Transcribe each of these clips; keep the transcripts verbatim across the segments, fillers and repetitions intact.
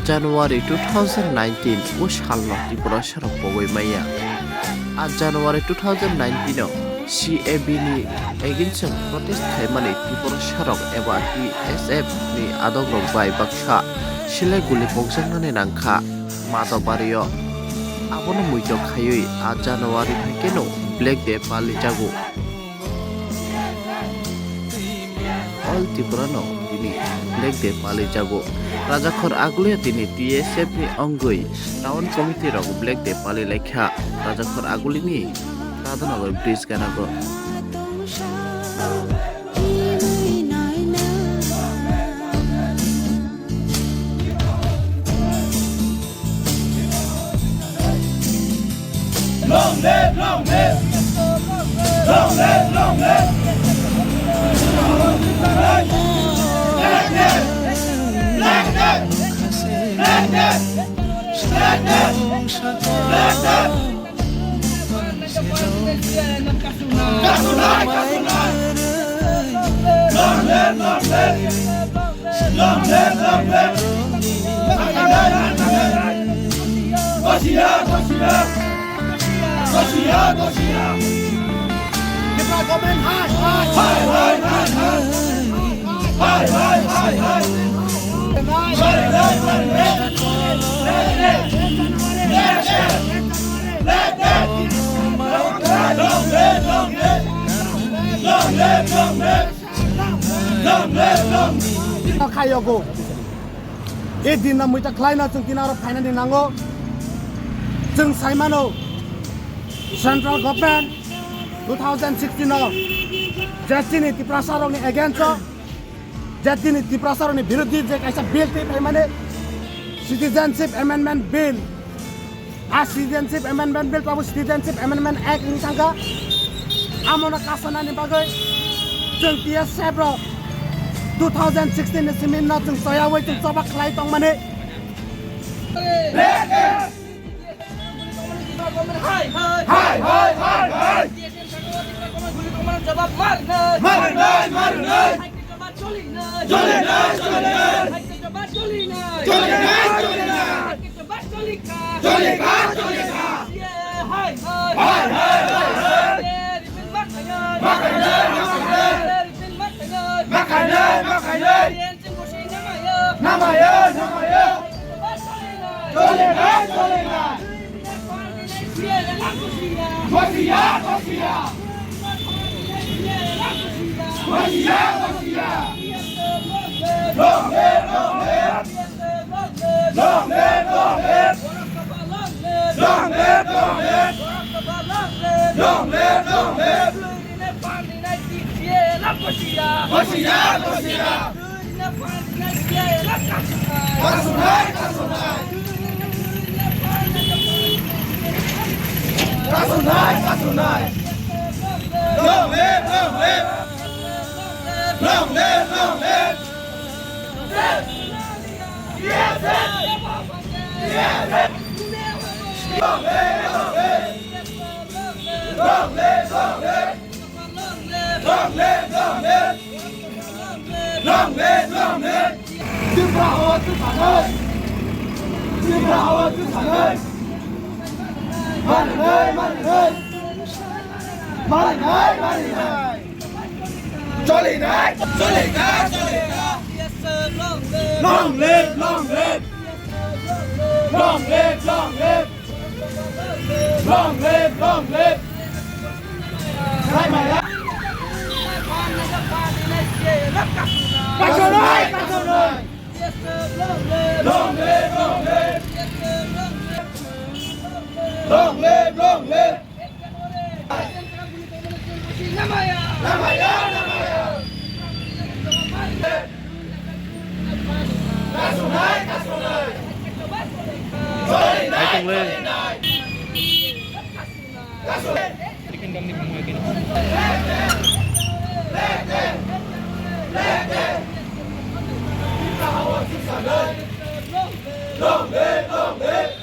January two thousand nineteen o salno Tiprasarok pogwi maya. A January two thousand nineteen o C A B ni against o protest khaimani Tiprasarok eba T S F ni adokrok bai baksa silai guli pokjaknani nangkha Madobari o. Abono muitok khaiwi a January hai kheno Black Day palijago. All Tripura no tini Black Day palijago. Rajakhor Aguli tini T S F ni ongwi town committee rok Black Day palilaikha. Rajakhor Aguli ni Radhanagar bridge ganago. Long live, long live. Long live, long live. Black Day. Black Day. Black Day. Black Day. Black Day. Khayogo. E din na muita khlaina chwng tini aro phainani nango. Chwng saimano central government two thousand sixteen o je chini Tiprasa rokni against o, je chini Tiprasa rokni birodhi je kaisa bill twi phaimani Citizenship Amendment Bill. A Citizenship Amendment Bill tabuk Citizenship Amendment Act wngwi thangkha. Amono kasanani bagwi chwng T S F rok two thousand sixteen ni simi no chwng choyawi chwng choba khlai tongmani. Hai, hai, hai, hai. Jobab marnai. Marnai, marnai. Choli nai, choli nai. Hai ke jobab choli nai. Choli nai, choli nai. Hai ke jobab choli kha. Choli kha, choli kha. Ye, hai, hai. Hai, hai, hai, hai. Ye, ripin mak khayo. Mak khayo, mak khayo. Ye, ripin mak khayo. Mak khayo, mak khayo. Ye, ching bosi namayo. Namayo, namayo. Hai ke jobab choli nai. Choli nai, choli nai. Kosia, kosia. Kosia, kosia. Long live, long live. Long live, long live. Long live, long live. Long live, long live. Kosia, kosia. Kasunai, kasunai. Kasunai, kasunai. Long live, long live. Long live, long live. Long live, long live. Long live, long live. Long live, long live. Tipra hawa tu sanai. Tipra hawa tu sanai. Marinai, marinai. Marinai, marinai. Cholinai, cholinai, cholinai. Long live, long live. Long live, long live. Long live, long live. Hai maya. Kasunai, kasunai. Long live, long live. Long live, long live. Namaya, namaya. Long live, long live.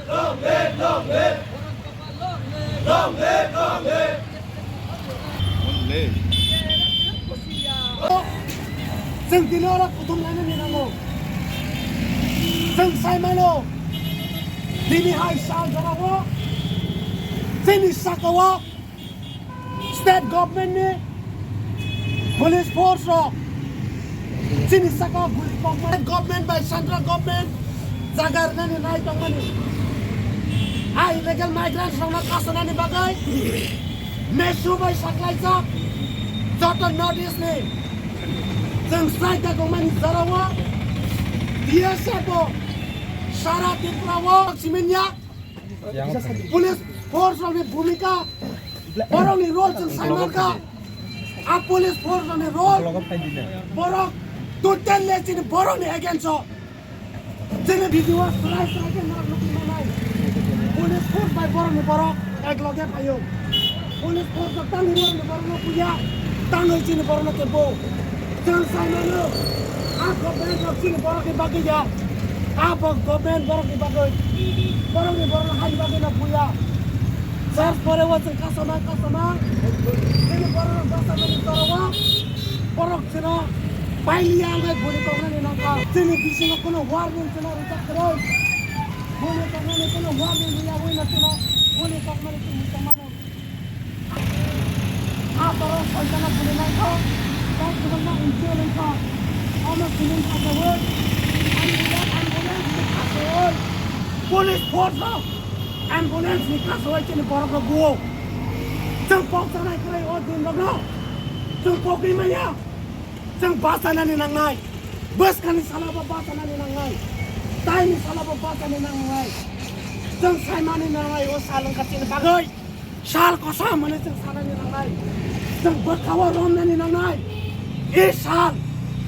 Long live, long live. Long live, long live. Long live. Chwng tini oro kuthum lainani nango. Chwng sai mano, tini hai sal jorao chini sakao state government ni police force rok chini sakao guli kokmani, government bai central government jaga rwnani nai tongmani. A illegal migrants rokno kasonani bagwi nesu bai saklaijak joto North East ni chwng sai kagomani jorao B S F o sara Tripura o simenya police force rokni bhumika, borokni role chwng sai mankha. A police force rokni role borok totally chini borokni against o. Chini video o slai slai khe norok nukwi manai. Police force bai borokni borok ek loge phaio. Police force rok tangwi borokni borokno buya, tangwi chini borokno kebo. Chwng sai mano, a government rok chini borokni bagwi ya. A bo government borokni bagwi, borokni borokno haini bagwi no buya. Search pore o chwng kasonang kasonang. Chini borokno bwchanani torao borok chwngno pailiya wngwi guli koknani nangkha. Chini bisingo kunu warning chwngno rijak kwrwi. Guli koknani kunu warning rwya wngwi no chwngno guli koknani chwng tongmano. A borok soitano guli nangkha, tei kwbangma injury wngkha. Omo sining khajawi ambulance, ambulance ni khajawi police force rok ambulance ni khajawi chini borok rok guo. Chwng pokchanai kwrwi o din rokno chwng pokwi manya. Chwng bachanani nangnai. Bwskangni salabo bachanani nangnai. Taini salabo bachanani nangnai. Chwng saimani nangnai o sal wngkha chini bagwi. Sal kosom hwnwi chwng sanani nangnai. Chwng bwkhao romnani nangnai. E sal,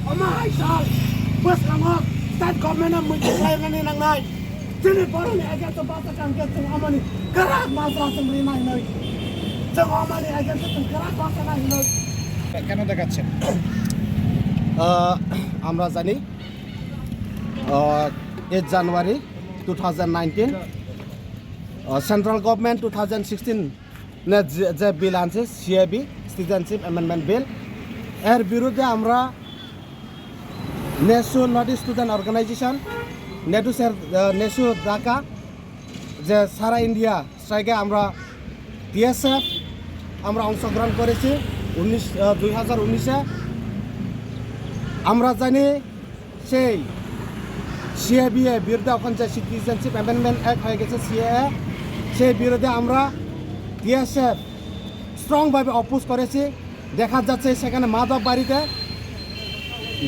omo hai sal, bwskango state government-no muitu khlainani nangnai. Chini borokni against-o bachakha hwnkhe chwng omoni kwrak bachana chwng rinai hinwi. Chwng omoni against-o chwng kwrak bachana hinwi. কেন দেখাচ্ছেন? আহ, আমরা জানি, আহ, eight January two thousand nineteen, আহ, central government two thousand sixteen নে যে, যে বিল আনছে, সিএবি, সিটিজেনশিপ অ্যামেন্ডমেন্ট বিল, এর বিরুদ্ধে আমরা নেসু, নর্থ ইস্ট স্টুডেন্ট অর্গানাইজেশন, নেটু স্যার, আহ, নেসু ঢাকা, যে সারা ইন্ডিয়া স্ট্রাইকে আমরা টিএসএফ আমরা অংশগ্রহণ করেছি উনিশ, আহ, দুই হাজার উনিশে। আমরা জানি সেই সিএবিএ বিরুদ্ধে এখন যে সিটিজেনশিপ অ্যামেন্ডমেন্ট অ্যাক্ট হয়ে গেছে, সিএএ, সেই বিরুদ্ধে আমরা টিএসএফ স্ট্রংভাবে অপোজ করেছি। দেখা যাচ্ছে সেখানে মাধব বাড়িতে,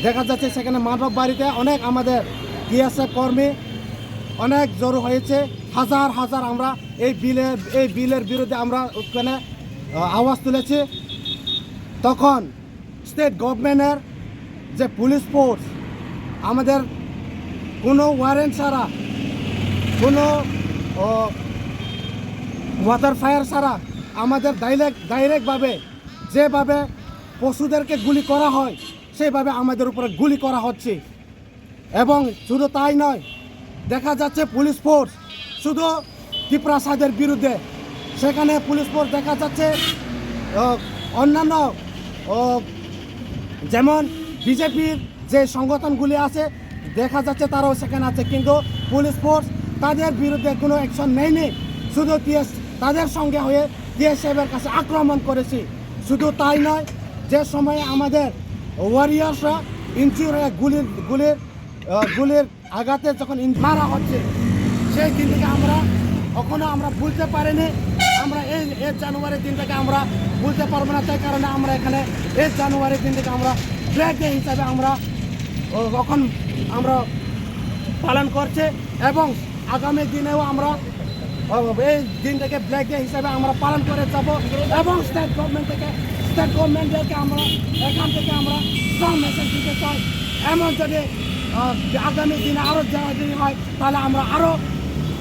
দেখা যাচ্ছে সেখানে মাধব বাড়িতে অনেক আমাদের টিএসএফ কর্মী অনেক জড়ো হয়েছে। হাজার হাজার আমরা এই বিলের, এই বিলের বিরুদ্ধে আমরা ওখানে, আহ, আওয়াজ তুলেছি। তখন স্টেট গভর্নমেন্টের যে পুলিশ ফোর্স আমাদের কোনো ওয়ারেন্ট ছাড়া, কোনো, ও, ওয়াটার ফায়ার ছাড়া আমাদের ডাইরেক্ট, ডাইরেক্টভাবে যেভাবে পশুদেরকে গুলি করা হয়, সেইভাবে আমাদের উপরে গুলি করা হচ্ছে। এবং শুধু তাই নয়, দেখা যাচ্ছে পুলিশ ফোর্স শুধু তিপ্রাসাদের বিরুদ্ধে, সেখানে পুলিশ ফোর্স দেখা যাচ্ছে, আহ, অন্যান্য, আহ, যেমন বিজেপির যে সংগঠনগুলি আছে, দেখা যাচ্ছে তারাও সেখানে আছে, কিন্তু পুলিশ ফোর্স তাদের বিরুদ্ধে কোনো অ্যাকশন নেয়নি। শুধু টিএস, তাদের সঙ্গে হয়ে টিএসএফের কাছে আক্রমণ করেছি। শুধু তাই নয়, যে সময়ে আমাদের ওয়ারিয়ার্সরা ইনজিওর হয়ে গুলির, গুলির, আহ, গুলির আঘাতে যখন ইন-, মারা হচ্ছে, সেই দিন থেকে আমরা কখনো আমরা ভুলতে পারিনি। আমরা এই এক জানুয়ারির দিনটাকে আমরা ভুলতে পারবো না, তাই কারণে আমরা এখানে এক জানুয়ারির দিন থেকে আমরা ব্ল্যাক ডে হিসাবে আমরা, ও, এখন আমরা পালন করছে এবং আগামী দিনেও আমরা, ও, এই দিনটাকে ব্ল্যাক ডে হিসাবে আমরা পালন করে যাব এবং স্টেট গভর্নমেন্ট থেকে, স্টেট গভর্নমেন্টদেরকে আমরা এখান থেকে আমরা স্ট্রং মেসেজ দিতে চাই। এমন যদি, আহ, আগামী দিনে আরও যারা যদি হয়, তাহলে আমরা আরও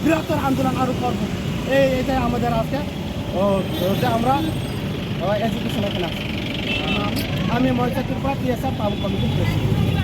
বৃহত্তর আন্দোলন আরও করব। এই, এটাই আমাদের আজকে, ও, যে আমরা, ও, এডুকেশন এখানে আছি। আমি মঞ্চে ত্রিপুরা টিএসআর টাউন কমিটির প্রেসিডেন্ট।